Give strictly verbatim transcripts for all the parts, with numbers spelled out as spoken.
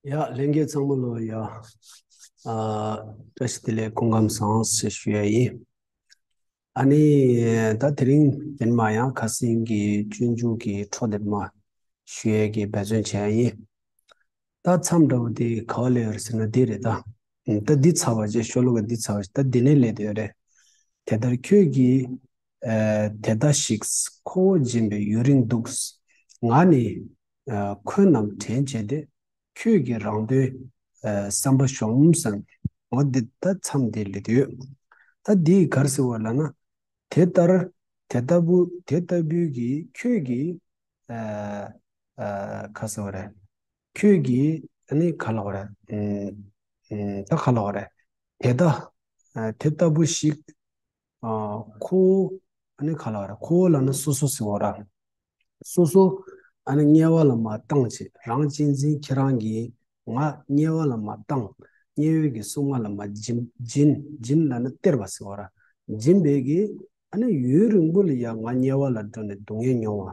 ཡ། ལྷན་རྒྱས་ཚང་མ་ལོ་ཡ། ཨ། བཀྲ་ཤིས་བདེ་ལེགས། སྐུ་ཁམས་བཟང་ཞེས་ཞུ་ཡ་ཡིན། ཨ་ནི་ད་དེ་རིང་དེ་མ་ཡང་ཁ་སང་གི་སྤྱོད་འཇུག་གི་འཕྲོ་དེ་མ་ཞུ་ཡས་ཀྱི་འབད་བརྩོན་བྱས་ཡིན། ད་མཚམས་འདྲ་བོ་དེ་ག་བ་ལས་ཡོད་ཟེར་ན་འདི་རེད་ད། ད་འདི་ཚར་བ་བྱས། ཤོ་ལོ་ཀ་འདི་ཚར་བ་བྱས། ད་འདི་ནས་ལས་དེ་ཡོད་རེད། དེ་ལྟར་ཁྱོད་ཀྱིས། ཨ། དེ་ལྟ་ཞིག་ཁོ་བོ་སྦྱིན་པའི་ཡུན་རིང་འདུག །ང་ནི། ཨ། འཁོན་རྣམས་དྲན་བྱས་ཏེ། ཁྱོད་ཀྱི་རང་དོན། ཨ། བསམ་པ་ཤོམ་ཟེར། འོ་འདི་ད་མཚམས་འདི་ལས་དུས། ད་འདི་ག་རེ་ཟེར་བ་ལབ་ན། དེ་ལྟར་དེ་ལྟ་བུ་དེ་ལྟ་བུའི་གི་ཁྱོད་ཀྱི། ཨ། ཨ། ག་ཟེར་བ་རེད། ཁྱོད་ཀྱི་ཨ་ནི་ག་ལབ་དགོས་རེད། ཨ། ཨ། ད་ག་ལབ་དགོས་རེད། དེ་ལྟ། ཨ། དེ་ལྟ་བུ་ཞིག་ཨ། ཁོ་བོ་ཨ་ནི་ག་ལབ་རེད། ཁོ་བོ་ལབ་ན་སོ་སོ་ཟེར་བ་ར། སོ་སོ་ཨ་ནི་དམྱལ་བ་ལ་མར་བཏང་བྱས། རང་གཅེས་འཛིན་ཁྱེད་རང་གིས་ང་དམྱལ་བ་ལ་མར་བཏང་། དམྱལ་བའི་གི་སྲུང་མ་ལ་མར་སྦྱིན། སྦྱིན། སྦྱིན་ལབ་ན་སྟེར་བ་ཟེར་བ་ར། སྦྱིན་པའི་གི་ཨ་ནི་ཡུན་རིང་པོ་ལ་ཡ་ང་དམྱལ་བ་ལ་འགྲོ་ནས་སྡུག་བསྔལ་མྱོང་བ།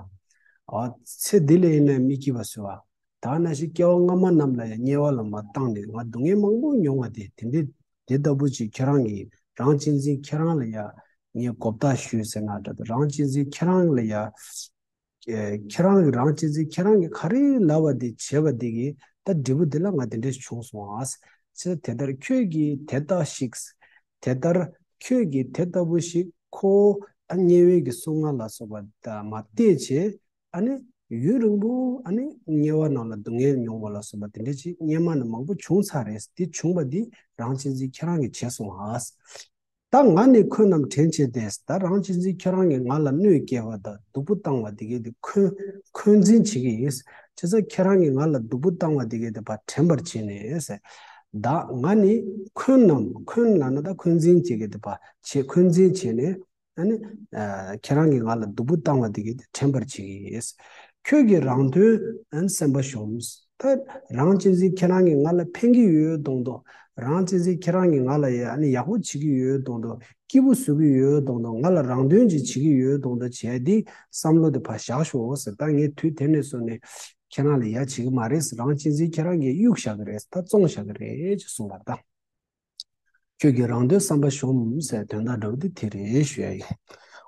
ཨ། ཚེ་འདི་ལ་ཡིན་ན་མི་སྐྱིད་པ་ཟེར་བ། ད་ནང་བཞིན་སྐྱེ་བ་སྔ་མ་རྣམས་ལ་ཡང་དམྱལ་བ་ལ་མར་བཏང་ནས་ང་སྡུག་བསྔལ་མང་པོ་མྱོང་བ་དེ། དེ་འདྲ་དེ་ལྟ་བུ་ཅིག་ཁྱེད་རང་གིས་རང་གཅེས་འཛིན་ཁྱེད་རང་ལ་ཡ་ངས་གོ་བརྡ་ཞུས་ཟེར་ན་འདྲ། རང་གཅེས་འཛིན་ཁྱེད་རང་ལ་ཡ། ཨེ། ཁྱེད་རང་གིས་རང་གཅེས་འཛིན་ཁྱེད་རང་གིས་ག་རེ་ལབ་པ་དེ་བྱས་པ་དེ་གིས་ད་འབྲས་བུ་འདི་ལ་ང་དེ་འདྲས་བྱུང་སོང་ཨ། ཅེས། དེ་ལྟར་ཁྱོད་ཀྱིས་དེ་ལྟ་ཞིག་དེ་ལྟར་ཁྱོད་ཀྱིས་དེ་ལྟ་བུ་ཞིག་ཁོ་བོ་ཨ་དམྱལ་བའི་གི་སྲུང་མ་ལ་སོགས་པ་དང་མར་བལྟས་བྱས། ཨ་ནི་ཡུན་རིང་པོ་ཨ་ནི་དམྱལ་བ་རྣམས་ལ་སྡུག་བསྔལ་མྱོང་བ་ལ་སོགས་པ་དེ་འདྲ་ཅིག་སྔོན་མ་ནས་མང་པོ་བྱུང་ཚར་རེད། དེ་བྱུང་བ་འདི་རང་གཅེས་འཛིན་ཁྱེད་རང་གིས་བྱས་སོང་ཨ། ད་ང་ནི་འཁོན་རྣམས་དྲན་བྱས་ཏེ། ད་རང་གཅེས་འཛིན་ཁྱེད་རང་གིས་ང་ལ་གནོད་སྐྱེལ་བ་དང་སྡུག་པོ་བཏང་བ་དེ་གས་དེ་འཁོན། འཁོན་འཛིན་བྱེད་ཀྱི་ཡིན། བྱས་ཙང་ཁྱེད་རང་གིས་ང་ལ་སྡུག་པོ་བཏང་བ་དེ་གས་དེ་ཕར་དྲན་པར་བྱས་ནས། ད་ང་ནི་འཁོན་རྣམས། འཁོན་ལབ་ན་ད་འཁོན་འཛིན་བྱེད་ཀྱི་དེ་ཕར་བྱེད། འཁོན་འཛིན་བྱས་ནས། ཨ་ནི། ཨ། ཁྱེད་རང་གིས་ང་ལ་སྡུག་པོ་བཏང་བ་དེ་གས་དེ་དྲན་པར་བྱེད་ཀྱི་ཡིན། ཁྱོད་ཀྱི་རང་དོན་ཨ་ནི་བསམ་པ་ཤོམ། ད་རང་གཅེས་འཛིན་ཁྱེད་རང་གིས་ང་ལ་ཕན་གྱི་ཡོད་མདོག་མདོག་རང་གཅེས་འཛིན་ཁྱེད་རང་གིས་ང་ལ་ཡ་ཨ་ནི་ཡག་པོ་བྱེད་ཀྱི་ཡོད་མདོག་མདོག་སྐྱིད་པོ་བཟོ་གི་ཡོད་མདོག་མདོག་ང་ལ་རང་དོན་ཅིག་བྱེད་ཀྱི་ཡོད་མདོག་མདོག་བྱས་ཏེ་བསམ་བློ་དེ་ཕར་བཞག་ཤོག་ཟེར། ད་ངས་དུས་དེ་ནས་བཟུང་ནས་ཁྱེད་རང་ལ་ཡ་བྱེད་ཀྱི་མ་རེད་ཟེར། རང་གཅེས་འཛིན་ཁྱེད་རང་གིས་གཡུག་བཞག་གི་རེད། ད་བཙོང་བཞག་གི་རེད་ཅེས་གསུངས་པ་དང་། ཁྱོད་ཀྱི་རང་དོན་བསམ་པ་ཤོམ་ཟེར་དོན་དག་འདྲ་བོ་དེ་དེ་རེད་ཞུ་ཡ་ཡིན།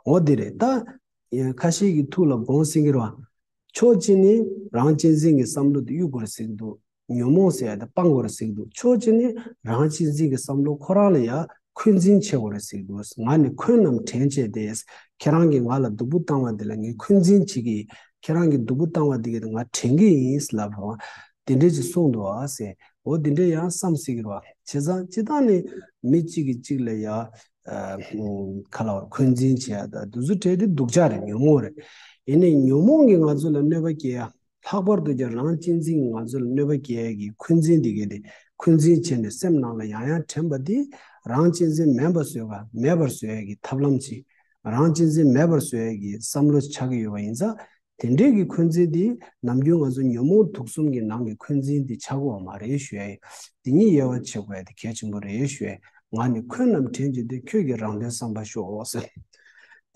འོ་དེ་རེད་ད། ཁ་ཤས་ཀྱི་ཐུགས་ལ་དགོངས་ཟིན་གྱི་རེད་བ། ཕྱོགས་གཅིག་ནི་རང་གཅེས་འཛིན་གྱི་བསམ་བློ་དེ་གཡུག་དགོས་རེད་ཟེར་གྱི་འདུག་ཉོན་མོངས་ཟེར་ཡ་དེ་སྤང་དགོས་རེད་ཟེར་གྱི་འདུག་ཕྱོགས་གཅིག་ནི་རང་གཅེས་འཛིན་གྱི་བསམ་བློ་ཁོ་རང་ལ་ཡ་འཁོན་འཛིན་བྱེད་དགོས་རེད་ཟེར་གྱི་འདུག་ང་ནི་འཁོན་རྣམས་དྲན་བྱས་ཏེ། ཁྱེད་རང་གིས་ང་ལ་སྡུག་པོ་བཏང་བ་དེ་ལ་ངས་འཁོན་འཛིན་བྱེད་ཀྱི། ཁྱེད་རང་གིས་སྡུག་པོ་བཏང་བ་དེ་གས་དེ་ང་དྲན་གྱི་ཡིན་ལབ་རོགས། དེ་འདྲས་ཅིག་གསུངས་འདུག་ཨ་ཟེར། འོ་དེ་འདྲས་ཡང་བསམ་སྲིད་ཀྱི་རེད་བ། བྱས་ཙང་སྤྱིར་བཏང་ནས་མི་གཅིག་གིས་གཅིག་ལ་ཡ། ཨ། ག་ལབ་དགོས་རེད། འཁོན་འཛིན་བྱེད་ཡ་ད་དེ་ཚོ་གྲས་དེ་སྡུག་ཅག་རེད། ཉོན་མོངས་རེད། ཡིན་ནའི་ཉོན་མོངས་ཀྱིས་ང་ཚོ་ལ་གནོད་པ་སྐྱེལ་ཡ། ལྷག་པར་དུ་ཀྱང་རང་གཅེས་འཛིན་གྱིས་ང་ཚོ་ལ་གནོད་པ་སྐྱེལ་ཡ་གི་འཁོན་འཛིན་དེ་གས་དེ། འཁོན་འཛིན་བྱས་ནས་སེམས་ནང་ལ་ཡང་ཡང་དྲན་པ་དེ། རང་གཅེས་འཛིན་མེད་པར་བཟོ་ག་མེད་པར་བཟོ་ཡ་གི་ཐབས་ལམ་ཅིག་རང་གཅེས་འཛིན་མེད་པར་བཟོ་ཡ་གི་བསམ་བློ་ཆགས་ཀྱི་ཡོད་པ་ཡིན་ཙང་། དེ་འདྲའི་གི་འཁོན་འཛིན་དེ་ནམ་རྒྱུན་ང་ཚོ་ཉོན་མོངས་དུག་གསུམ་གྱི་ནང་གི་འཁོན་འཛིན་དེ་ཆགས་ཀྱི་ཡོད་མ་རེད་ཞུ་ཡ་ཡིན། དེ་ཉིད་དབྱེ་བ་ཕྱེ་དགོས་ཡ་དེ་གལ་ཆེན་པོ་རེད་ཞུ་ཡ་ཡིན། ང་ནི་འཁོན་རྣམས་དྲན་བྱས་ཏེ། ཁྱོད་ཀྱི་རང་དོན་བསམ་པ་ཤོག་ཟེར།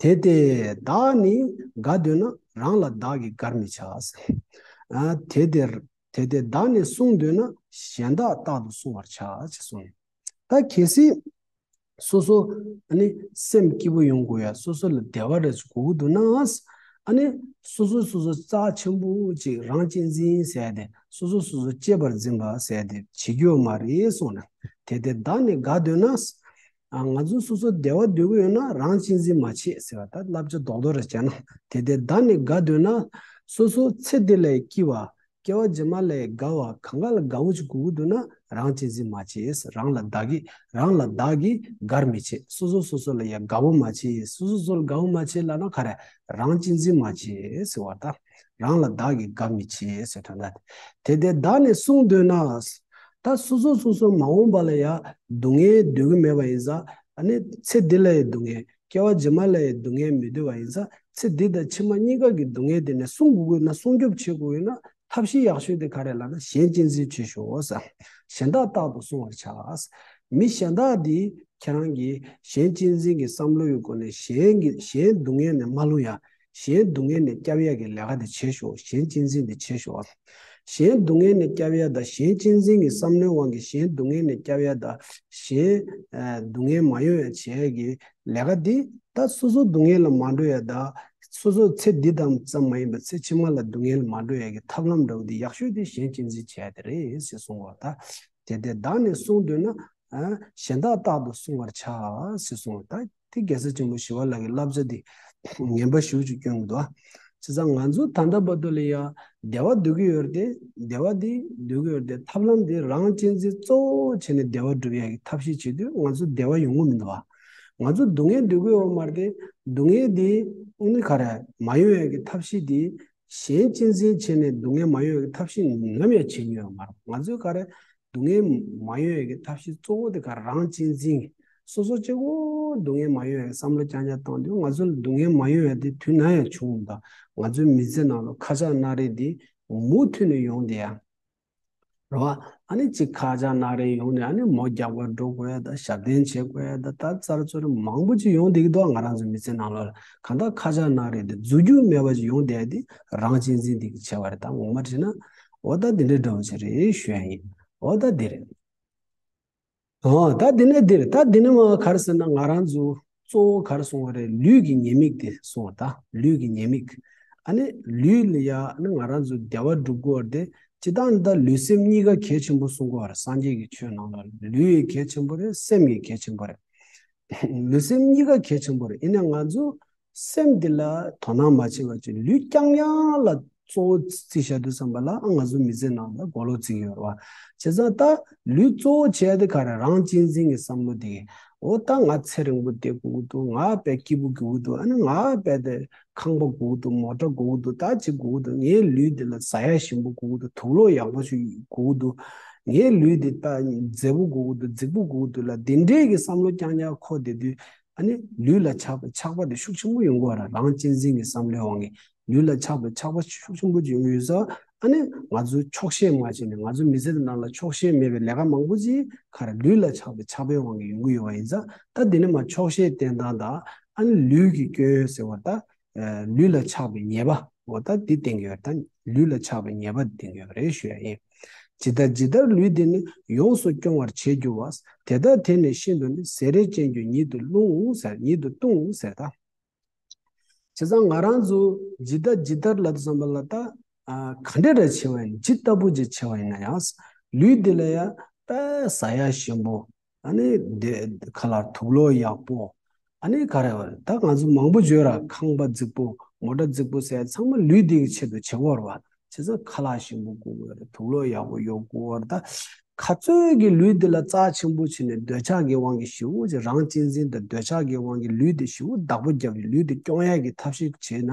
དེ་སྟེ་བདག་ནི་དགའ་འདོད་ན། རང་ལ་བདག་གིས་དགར་མི་བྱ་ཟེར། ཨ། དེ་སྟེ་དེ་སྟེ་བདག་ནི་སྲུང་འདོད་ན། གཞན་དག་རྟག་ཏུ་སྲུང་བར་བྱ་ཅེས་གསུངས། ད་གལ་སྲིད་སོ་སོ་ཨ་ནི་སེམས་སྐྱིད་པོ་ཡོང་དགོས་ཡ། སོ་སོ་ལ་བདེ་བ་རེ་ཞིག་དགོས་ཀྱི་འདུག་ན། ཨ་ནི་སོ་སོ་སོ་སོ་རྩ་ཆེན་པོ་ཅིག་རང་གཅེས་འཛིན་ཟེར་ཡ་དེ། སོ་སོ་སོ་སོ་གཅེས་པར་འཛིན་པ་ཟེར་ཡ་དེ་བྱེད་རྒྱུ་ཡོད་མ་རེད་གསུངས་ནས། དེ་སྟེ་བདག་ནི་དགའ་འདོད་ན། ཨ། ང་ཚོ་སོ་སོ་བདེ་བ་འདོད་ཀྱི་ཡོད་ན་རང་གཅེས་འཛིན་མ་བྱེད་ཟེར་བ། ད་བསླབ་བྱ་རྡོག་རྡོག་རེ་བྱས་ན། དེ་སྟེ་བདག་ནི་དགའ་འདོད་ན། སོ་སོ་ཚེ་འདི་ལ་སྐྱིད་པ། སྐྱེ་བ་རྗེས་མ་ལ་དགའ་བ། གང་ག་ལ་དགའ་བོ་ཅིག་དགོས་ཀྱི་འདུག་ན་རང་གཅེས་འཛིན་མ་བྱེད། རང་ལ་བདག་གིས། རང་ལ་བདག་གིས་དགར་མི་བྱེད། སོ་སོ་སོ་སོ་ལ་ཡ་དགའ་བོ་མ་བྱེད། སོ་སོ་སོ་ལ་དགའ་བོ་མ་བྱེད་ལབ་ན་ག་རེ། རང་གཅེས་འཛིན་མ་བྱེད་ཟེར་བ་དང་། རང་ལ་བདག་གིས་དགའ་མི་བྱེད་ཟེར་དོན་དག་དེ། དེ་སྟེ་བདག་ནི་སྲུང་འདོད་ན། ད་སོ་སོ་སོ་སོ་མ་འོངས་པ་ལ་ཡ་སྡུག་བསྔལ་འདོད་ཀྱི་མེད་པ་ཡིན་ཙང་། ཨ་ནི་ཚེ་འདི་ལ་ཡ་སྡུག་བསྔལ། སྐྱེ་བ་རྗེས་མ་ལ་ཡ་སྡུག་བསྔལ་མི་འདོད་པ་ཡིན་ཙང་། ཚེ་འདི་དང་ཕྱི་མ་གཉིས་ཀ་གི་སྡུག་བསྔལ་དེ་ནས་སྲུང་དགོས་ཀྱི་ན། སྲུང་སྐྱོབ་བྱེད་དགོས་ཀྱི་ན། ཐབས་ཤེས་ཡག་ཤོས་དེ་ག་རེ་ལབ་ན། གཞན་གཅེས་འཛིན་བྱེད་ཤོག་ཟེར། གཞན་དག་རྟག་ཏུ་སྲུང་བར་བྱ། མི་གཞན་དག་འདི་ཁྱེད་རང་གིས་གཞན་གཅེས་འཛིན་གྱི་བསམ་བློ་ཡི་སྒོ་ནས་གཞན་གྱི། གཞན་སྡུག་བསྔལ་ནས་མ་ལྷུང་ཡ། གཞན་སྡུག་བསྔལ་ནས་སྐྱོབ་ཡ་གི་ལས་ཀ་དེ་བྱེད་ཤོག་གཞན་གཅེས་འཛིན་དེ་བྱེད་ཤོག་གཞན་སྡུག་བསྔལ་ནས་སྐྱབས་ཡ་དང་གཞན་གཅེས་འཛིན་གྱི་བསམ་བློའི་དབང་གིས་གཞན་སྡུག་བསྔལ་ནས་སྐྱབས་ཡ་དང་གཞན་སྡུག་བསྔལ་མ་ཡོང་ཡ་བྱེད་ཡ་གི་ལས་ཀ་འདི་ད་སོ་སོ་སྡུག་བསྔལ་ལ་མ་འགྲོ་ཡ་དང་སོ་སོ་ཚེ་འདི་དང་ཙམ་མ་ཡིན་པར་ཚེ་ཕྱི་མ་ལ་སྡུག་བསྔལ་ལ་མ་འགྲོ་ཡ་གི་ཐབས་ལམ་འདྲ་བོ་འདི་ཡག་ཤོས་དེ་གཞན་གཅེས་འཛིན་བྱེད་ཡ་དེ་རེད་ཟེར་གསུངས་པ། ད་དེ་དེ་བདག་ནི་བསྲུང་འདོད་ན་གཞན་དག་རྟག་ཏུ་བསྲུང་བར་བྱ་ཟེར་གསུངས་པ། ད་དེ་རྒྱལ་སྲས་ཆེན་པོ་ཞི་བ་ལྷ་གི་བསླབ་བྱ་དེ་ངན་པ་ཞེ་པོ་ཅིག་སྐྱོན་གྱི་འདུག་ཨ། བྱས་ཙང་ང་ཚོ་ད་ལྟ་བར་དུ་ལ་ཡ་བདེ་བ་འདོད་ཀྱི་ཡོད་རེད་དེ། བདེ་བ་འདི་འདོད་ཀྱི་ཡོད་རེད་དེ། ཐབས་ལམ་འདི་རང་གཅེས་འཛིན་གཙོ་བོ་བྱས་ནས་བདེ་བ་སྒྲུབ་ཡག་གི་ཐབས་ཤེས་བྱེད་དུས་ང་ཚོ་བདེ་བ་ཡོང་གི་མི་འདུག་བ། ང་ཚོ་སྡུག་བསྔལ་འདོད་ཀྱི་ཡོད་མ་རེད་དེ། སྡུག་བསྔལ་འདི་ཨ་ནི་ག་རེ་མ་ཡོང་ཡག་གི་ཐབས་ཤེས་འདི་གཞན་གཅེས་འཛིན་བྱས་ནས་སྡུག་བསྔལ་མ་ཡོང་ཡག་གི་ཐབས་ཤེས་ནམ་ཡང་བྱེད་མྱོང་ཡོད་མ་རེད། ང་ཚོས་ག་རེ་སྡུག་བསྔལ་མ་ཡོང་ཡག་གི་ཐབས་ཤེས་གཙོ་བོ་དེ་ག་རང་གཅེས་འཛིན། སོ་སོ་གཅིག་པོ་སྡུག་བསྔལ་མ་ཡོང་ཡག་གི་བསམ་བློ་རྐྱང་རྐྱང་བཏང་དུས་ང་ཚོ་ལ་སྡུག་བསྔལ་མ་ཡོང་ཡག་དེ་དུས་ནམ་ཡང་བྱུང་མི་འདུག་ང་ཚོའི་མི་ཚེ་ནང་ལ་ཁ་ཆག་སྣ་རལ་དེ་མུ་མཐུད་ནས་ཡོང་བསྡད་ཡ། རེད་བ། ཨ་ནི་གཅིག་ཁ་ཆག་སྣ་རལ་ཡོང་ནས་ཨ་ནི་མོ་རྒྱག་པར་འགྲོ་དགོས་ཡ་ད་ཞབས་བརྟན་བྱེད་དགོས་ཡ་ད་ད་ཙར་ཙོར་མང་པོ་ཅིག་ཡོང་བསྡད་ཀྱི་འདུག་ང་རང་ཚོའི་མི་ཚེ་ནང་ལོགས་ལ་གང་ལྟར་ཁ་ཆག་སྣ་རལ་དེ་རྫོགས་རྒྱུ་མེད་པ་ཅིག་ཡོང་བསྡད་ཡ་དེ་རང་གཅེས་འཛིན་དེ་གི་བྱས་པ་རེད། ད་ངོ་མ་བྱས་ན་འོ་ད་འདི་འདྲའི་འདྲ་བོ་ཅིག་རེད་ཞུ་ཡ་ཡིན། འོ་ད་འདི་རེད། ཨོ་ད་འདི་ནས་འདིར་ད་འདི་ནས་མ་ག་རེ་ཟེར་ན་ང་རང་ཚོ་གཙོ་བོ་ག་རེ་གསུང་བ་རེད། ལུས་ཀྱི་ཉེས་དམིགས་དེ་གསུང་བ། ད་ལུས་ཀྱི་ཉེས་དམིགས། ཨ་ནི་ལུས་ལ་ཡ་ཨ་ནི་ང་རང་ཚོ་བདེ་བ་སྒྲུབ་དགོས་བ་དེ་སྤྱིར་བཏང་ད་ལུས་སེམས་གཉིས་ཀ་གལ་ཆེན་པོ་གསུང་གི་ཡོད་རེད། སངས་རྒྱས་ཀྱི་ཆོས་ནང་ལ་ལུས་ཡི་གལ་ཆེན་པོ་རེད། སེམས་ཀྱི་གལ་ཆེན་པོ་རེད། ལུས་སེམས་གཉིས་ཀ་གལ་ཆེན་པོ་རེད། ཡིན་ནའང་ང་ཚོ་སེམས་འདི་ལ་དོ་སྣང་མ་བྱེད་པ་ཅིག་ལུས་རྐྱང་རྐྱང་ལ་གཙོ་བོ་བརྩིས་བཞག་དུས་ཙམ་པ་ལ་ཨ་ང་ཚོ་མི་ཚེ་ནང་ལ་གོ་ལོག་བརྩི་གི་ཡོད་རེད་བ། བྱས་ཙང་ད་ལུས་གཙོ་བོ་བྱས་ཏེ་ག་རེ་རང་གཅེས་འཛིན་གྱི་བསམ་བློ་དེ་གིས་འོ་ད་ང་ཚེ་རིང་པོ་བསྡད་དགོས་ཀྱི་འདུག་ང་དཔེ་སྐྱིད་པོ་དགོས་ཀྱི་འདུག་ཨ་ནི་ང་དཔེ་དེ་ཁང་པ་དགོས་ཀྱི་འདུག་མོ་ཊ་དགོས་ཀྱི་འདུག་ད་ཅིག་དགོས་ཀྱི་འདུག་ངའི་ལུས་འདི་ལ་ཟ་ཡ་ཞིམ་པོ་དགོས་ཀྱི་འདུག་དུག་ལོག་ཡག་པོ་ཞིག་དགོས་ཀྱི་འདུག་ངའི་ལུས་འདི་ད་མཛེས་པོ་དགོས་ཀྱི་འདུག་རྫིག་པོ་དགོས་ཀྱི་འདུག་ལ་འདི་འདྲའི་གི་བསམ་བློ་རྐྱང་རྐྱང་འཁོར་བསྡད་དུས། ཨ་ནི་ལུས་ལ་ཆགས་པའི་ཆགས་པ་དེ་ཤུགས་ཆེན་པོ་ཡོང་གི་ཡོད་རེད། རང་གཅེས་འཛིན་གྱི་བསམ་བློའི་དབང་གིས་ལུས་ལ་ཆགས་པའི་ཆགས་པ་ཤུགས་ཆེན་པོ་ཅིག་ཡོང་གི་ཡོད་ཙང་ཨ་ནི་ང་ཚོས་ཆོག་ཤེས་མ་བྱས་ནས་ང་ཚོའི་མི་ཚེ་འདི་ནང་ལ་ཆོག་ཤེས་མེད་པའི་ལས་ཀ་མང་པོ་ཅིག་ག་རེ་ལུས་ལ་ཆགས་པའི་ཆགས་པའི་དབང་གིས་ཡོང་གི་ཡོད་པ་ཡིན་ཙང་ད་འདི་ནི་མ་ཆོག་ཤེས་བསྟེན་སྟངས་དང་ཨ་ནི་ལུས་ཀྱི་སྐྱོན་ཟེར་བ་ད་ལུས་ལ་ཆགས་པའི་ཉེས་པ་འོ་ད་འདི་བསྟན་གྱི་ཡོད་རེད། ད་ལུས་ལ་ཆགས་པའི་ཉེས་པ་འདི་བསྟན་གྱི་ཡོད་རེད་ཞུ་ཡ་ཡིན། ཇི་ལྟར་ཇི་ལྟར་ལུས་འདི་ནི་ཡོངས་སུ་སྐྱོང་བར་བྱེད་འགྱུར་བ། དེ་ལྟར་དེ་ནི་ཤིན་ཏུ་ནི་ཟས་རེག་ཅན་གྱི་ཉིད་དུ་ལྟུང་ཟེར། ཉིད་དུ་ལྟུང་ཟེར་ད། བྱས་ཙང་ང་རང་ཚོ་ཇི་ལྟར་ཇི་ལྟར་ལབ་དུས་ཙམ་པ་ལ་ད་ག་འདྲ་རེ་བྱས་པ་ཡིན་ཇི་ལྟ་བུ་ཅིག་བྱས་པ་ཡིན་ན་ཡང་ལུས་འདི་ལ་ཡང་དཔེ་ཟ་ཡ་ཞིམ་པོ་ཨ་ནི་དེ་ཁ་ལག་དུག་ལོག་ཡག་པོ། ཨ་ནི་ག་རེ་བ་ད་ང་ཚོ་མང་པོ་བརྗོད་ར་ཁང་པ་རྫིག་པོ་མོ་ཊ་རྫིག་པོ་ཟེར་ཚང་མ་ལུས་འདི་གི་ཆེད་དུ་བྱེད་དགོས་རེད་བ། བྱས་ཙང་ཁ་ལག་ཞིམ་པོ་དགོས་ཀྱི་རེད། དུག་ལོག་ཡག་པོ་ཡོད་དགོས་རེད། ད་ག་ཚོད་ཀྱི་ལུས་འདི་ལ་རྩ་ཆེན་པོ་བྱས་ནས་འདོད་ཆགས་ཀྱི་དབང་གིས་ཞེ་པོ་ཅིག་རང་གཅེས་འཛིན་དང་འདོད་ཆགས་ཀྱི་དབང་གིས་ལུས་འདི་ཞེ་པོ་བདག་པོ་བརྒྱབ་ནས་ལུས་འདི་སྐྱོང་ཡག་གི་ཐབས་ཤེས་བྱས་ན།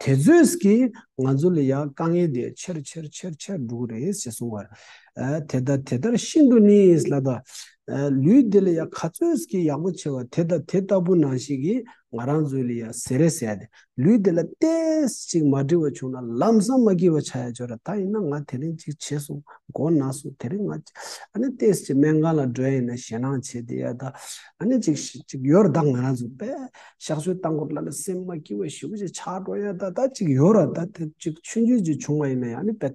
དེ་ཚོས་ཀྱིས་ང་ཚོ་ལ་ཡང་དཀའ་ངལ་དེ་ཆེར་ཆེར་ཆེར་ཆེར་འགྲོ་གི་རེད་ཞེས་གསུངས་པ་རེད། ཨ་དེ་ལྟར་དེ་ལྟར་ཤིན་ཏུ་ནི་ལབ་ད། ཨ་ལུས་འདི་ལ་ཡང་ག་ཚོད་ཀྱིས་ཡག་པོ་བྱེད་པ་དེ་ལྟ་དེ་ལྟ་བུ་ནང་བཞིན་གྱིས་ང་རང་ཚོའི་ལ་ཡང་ཟས་རེད་ཟེར་ཏེ་ལུས་འདི་ལ་ཏོག་ཙམ་ཅིག་མ་འགྲིག་པ་བྱུང་ན་ལམ་སང་མ་སྐྱིད་པ་ཆགས་ཡ་ཅིག་ཡོད་རེད། ད་ཡིན་ན་ང་དེ་རིང་ཅིག་བྱས་སོང་མགོ་ན་སོང་དེ་རིང་ང་ཨ་ནི་ཏོག་ཙམ་ཅིག་སྨན་ཁང་ལ་འགྲོ་ཡ་ཡིན་ན་ཞེད་སྣང་བྱེད་བསྡད་ཡ་ད་ཨ་ནི་ཅིག་ཅིག་ཡོད་རེད། ད་ང་རང་ཚོ་དཔེ་གཤག་བཅོས་བཏང་དགོས་ལ་ལ་སེམས་མ་སྐྱིད་པ་ཞེ་པོ་ཅིག་ཆགས་འགྲོ་ཡ་ད་ད་ཅིག་ཡོད་རེད། ད་དེ་ཅིག་ཆུང་ཆུང་ཅིག་བྱུང་བ་ཡིན་ན་ཡང་ཨ་ནི་དཔེ་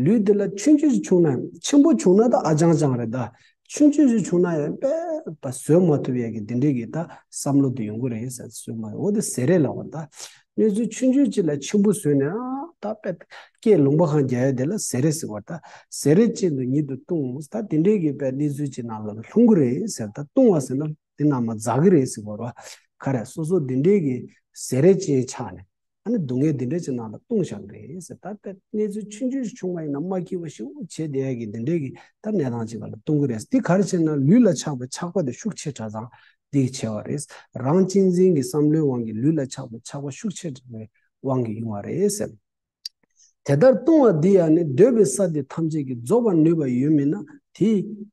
ལུས་འདི་ལ་ཆུང་ཆུང་ཅིག་བྱུང་ན་ཆེན་པོ་བྱུང་ན་ད་ཨ་ཅང་ཅང་རེད། ད་ཆུང་ཆུང་ཅིག་བྱུང་ན་ཡང་དཔེ་བ་བཟོད་མ་ཐུབ་ཡ་གི་འདི་འདྲས་ཀྱི་ད་བསམ་བློ་དེ་ཡོང་གི་རེད་ཟེར། བཟོད་མ་འོ་དེ་ཟས་རེད་ལབ་པ། ད་གནས་ཚུལ་ཆུང་ཆུང་ཅིག་ལ་ཆེན་པོ་བཟོས་ནས་ཨ་ད་དཔེ་སྐད་ལུང་པ་གང་རྒྱག་ཡ་དེ་ལ་ཟས་རེད་ཟེར་བ། ད་ཟས་རེད་ཅན་དུ་ཉིད་དུ་ལྟུང་། ད་དེ་འདྲས་ཀྱི་དཔེ་གནས་ཚུལ་ཅིག་ནང་ལ་ལྷུང་གི་རེད་ཟེར། ད་ལྟུང་བ་ཟེར་ན་དེ་ནང་མ་འཛག་གི་རེད་ཟེར་བ་རེད། ག་རེ་སོ་སོ་འདི་འདྲས་ཀྱི་ཟས་རེད་ཅན་ཆགས་ནས་ཨ་ནི་སྡུག་བསྔལ་འདི་འདྲས་ཅིག་ནང་ལ་ལྟུང་བཞག་གི་རེད་ཟེར། ད་དཔེ་གནས་ཚུལ་ཆུང་ཆུང་ཞིག་བྱུང་བ་ཡིན་ན་མ་སྐྱིད་པ་ཞེ་པོ་བྱས་བསྡད་ཡ་གི་འདི་འདྲས་ཀྱི་ད་གནས་སྟངས་ཅིག་ལ་ལྟུང་གི་རེད། འདི་ག་རེ་བྱས་ན་ལུས་ལ་ཆགས་པའི་ཆགས་པ་དེ་ཤུགས་ཆེ་དྲགས་ཙང་འདི་གི་བྱས་པ་རེད། རང་གཅེས་འཛིན་གྱི་བསམ་བློའི་དབང་གིས་ལུས་ལ་ཆགས་པའི་ཆགས་པ་ཤུགས་ཆེ་དྲགས་པའི་དབང་གིས་ཡོང་བ་རེད་ཟེར། དེ་ལྟར་ལྟུང་བ་འདི་ཡང་ནི་འདོད་པའི་ས་དེ་ཐམས་ཅད་ཀྱིས་རྫོགས་པར་ནུས་པ་ཡོད་མིན་ན་དེ་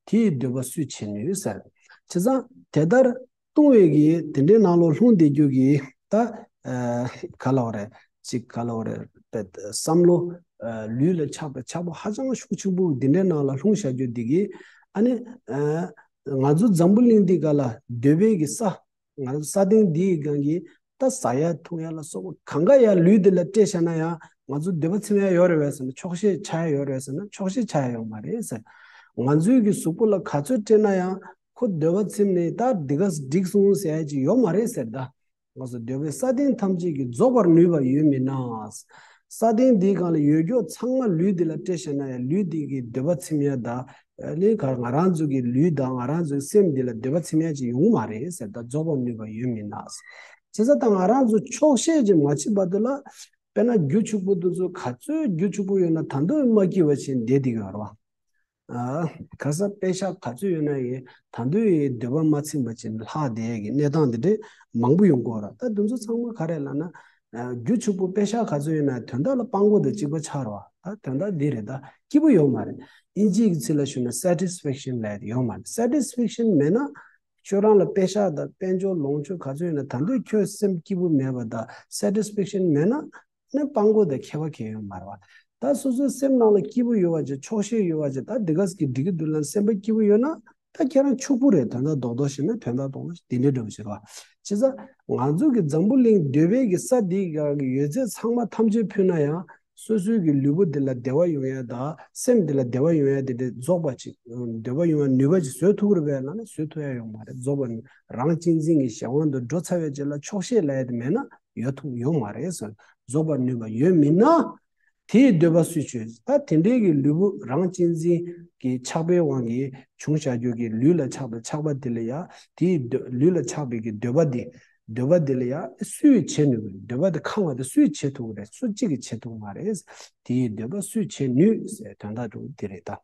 དེའི་འདོད་པ་སུས་བྱེད་ནུས་ཟེར། བྱས་ཙང་དེ་ལྟར་ལྟུང་བའི་གི་དེ་འདྲའི་ནང་ལོགས་ལྷུང་བསྡད་རྒྱུ་གི་ད་ཨ་ག་ལབ་རེད། ཅིག་ག་ལབ་རེད། བསམ་བློ་ཨ་ལུས་ལ་ཆགས་པའི་ཆགས་པ་ཧ་ཅང་ཤུགས་ཆེན་པོ་འདི་འདྲའི་ནང་ལ་ལྷུང་བཞག་རྒྱུ་འདི་གི་ཨ་ནི་ཨ་ང་ཚོ་འཛམ་བུ་གླིང་འདི་ག་ལ་འདོད་པའི་གི་ས། ང་རང་ས་སྟེང་འདིའི་སྒང་གི་ད་ཟ་ཡ་འཐུང་ཡ་ལ་སོགས་པ་གང་ག་ཡ་ལུས་འདི་ལ་སྤྲད་བཞག་ན་ཡང་ ང་ཚོ་འདོད་པ་ཚིམ་ཡ་ཡོད་རེད་བས་ཟེར་ན། ཆོག་ཤེས་ཆགས་ཡ་ཡོད་རེད་ཟེར་ན། ཆོག་ཤེས་ཆགས་ཡ་ཡོད་མ་རེད་ཟེར། ང་ཚོའི་གི་གཟུགས་པོ་ལ་ག་ཚོད་སྤྲད་ན་ཡང་ཁོ་འདོད་པ་ཚིམ་ནས་ད་འདི་ག་འགྲིག་སོང་ཟེར་ཡ་ཅིག་ཡོད་མ་རེད་ཟེར། ད་ང་ཚོ་འདོད་པའི་ས་སྟེང་ཐམས་ཅད་ཀྱིས་རྫོགས་པར་ནུས་པ་ཡོད་མིན་ན། ས་སྟེང་འདིའི་སྒང་ལ་ཡོད་རྒྱུ་ཚང་མ་ལུས་འདི་ལ་སྤྲད་བཞག་ན་ཡང་ལུས་འདི་གི་འདོད་པ་ཚིམ་ཡ་ད། ལས་ཀ་ང་རང་ཚོ་གི་ལུས་དང་ང་རང་ཚོའི་སེམས་འདི་ལ་འདོད་པ་ཚིམ་ཡ་ཅིག་ཡོང་མ་རེད་ཟེར། ད་རྫོགས་པར་ནུས་པ་ཡོད་མིན་ན། བྱས་ཙང་ད་ང་རང་ཚོ་ཆོག་ཤེས་ཅིག་མ་བྱེད་བར་དུ་ལ། དཔེར་ན་རྒྱུ་ཕྱུག་པོ་འདི་ཚོ་ག་ཚོད་རྒྱུ་ཕྱུག་པོ་ཡོད་ན་ད་དུང་མ་སྐྱིད་པ་བྱས་བསྡད་བསྡད་ཀྱི་ཡོད་རེད་བ། ཨ། ག་ས་པེ་ཤག་ག་ཚོད་ཡོད་ན་ཡང་ད་དུང་ཡང་འདོད་པ་མ་ཚིམ་པ་བྱས་ནས་ལྷག་བསྡད་ཡ་གི་གནས་སྟངས་འདི་འདྲའི་མང་པོ་ཡོང་གི་ཡོད་རེད། ད་འདི་ཚོ་ཚང་མ་ག་རེ་ལབ་ན། ཨ། རྒྱུ་ཕྱུག་པོ་པེ་ཤག་ག་ཚོད་ཡོད་ན་དོན་དག་ལ་སྤྲང་པོ་དང་གཅིག་པ་ཆགས་རེད་བ། ད་དོན་དག་འདི་རེད། ད་སྐྱིད་པོ་ཡོད་མ་རེད། དབྱིན་ཇིའི་གི་ཚིག་ལ་ཞུས་ན་སེ་ཊི་སི་ཕེག་ཤན་ལབ་ཡ་དེ་ཡོད་མ་རེད། སེ་ཊི་སི་ཕེག་ཤན་མེད་ན། ཁྱོད་རང་ལ་པེ་ཤག་དང་དཔལ་འབྱོར་ལོངས་སྤྱོད་ག་ཚོད་ཡོད་ན་ད་དུང་ཁྱོད་སེམས་སྐྱིད་པོ་མེད་པ་དང་སེ་ཊི་སི་ཕེག་ཤན་མེད་ན། ནི་སྤྲང་པོ་དང་ཁྱད་པར་གང་ཡང་ཡོད་མ་རེད་བ། ད་སོ་སོའི་སེམས་ནང་ལ་སྐྱིད་པོ་ཡོད་པ་ཅིག་ཆོག་ཤེས་ཡོད་པ་ཅིག་ད་འདི་ག་ཟིག་གི་འགྲིག་གི་འདུག་ལབ་ནས་སེམས་པ་སྐྱིད་པོ་ཡོད་ན། ད་ཁྱེད་རང་ཕྱུག་པོ་རེད། དོན་དག་རྡོག་རྡོག་བཤད་ན་དོན་དག་རྡོག་རྡོག་དེ་འདྲའི་འདྲ་པོ་ཞིག་རེད་བ། བྱས་ཙང་ང་ཚོ་གི་འཛམ་བུ་གླིང་འདོད་པའི་གི་ས་འདི་ག་གི་ཡོད་ཚད་ཚང་མ་ཐམས་ཅད་ཕུལ་ན་ཡང་སོ་སོའི་གི་ལུས་པོ་འདི་ལ་བདེ་བ་ཡོང་ཡ་དང་སེམས་འདི་ལ་བདེ་བ་ཡོང་ཡ་དེ་འདྲའི་རྫོགས་པ་ཅིག་འདོད་པ་ཡོང་བའི་ནུས་པ་ཅིག་བཟོ་ཐུབ་ཀྱི་རེད་པས་ལབ་ན་བཟོ་ཐུབ་ཡ་ཡོད་མ་རེད། རྫོགས་པ་རང་གཅེས་འཛིན་གྱི་གཞན་དབང་དུ་འགྲོ་ཚར་བའི་རྗེས་ལ་ཆོག་ཤེས་ལབ་ཡ་དེ་མེད་ན། ཡོད་ཐུབ་ཡོད་མ་རེད་ཟེར། རྫོགས་པར་ནུས་པ་ཡོད་མིན་ན། དེའི་འདོད་པ་སུས་བྱས། ད་དེ་འདྲའི་གི་ལུས་པོ་རང་གཅེས་འཛིན་གྱི་ཆགས་པའི་དབང་གིས་བྱུང་བཞག་རྒྱུ་གི་ལུས་ལ་ཆགས་པའི་ཆགས་པ་དེ་ལ་ཡ། དེའི་འདོད་ལུས་ལ་ཆགས་པའི་གི་འདོད་པ་དེ། འདོད་པ་དེ་ལ་ཡ་སུས་བྱེད་ནུས་པའི་འདོད་པ་དེ་ཁེངས་པ་དེ་སུས་བྱེད་ཐུབ་ཀྱི་རེད། སུ་གཅིག་གིས་བྱེད་ཐུབ་མ་རེད། དེའི་འདོད་པ་སུས་བྱེད་ནུས་ཟེར་དོན་དག་འདུག་དེ་རེད་ད།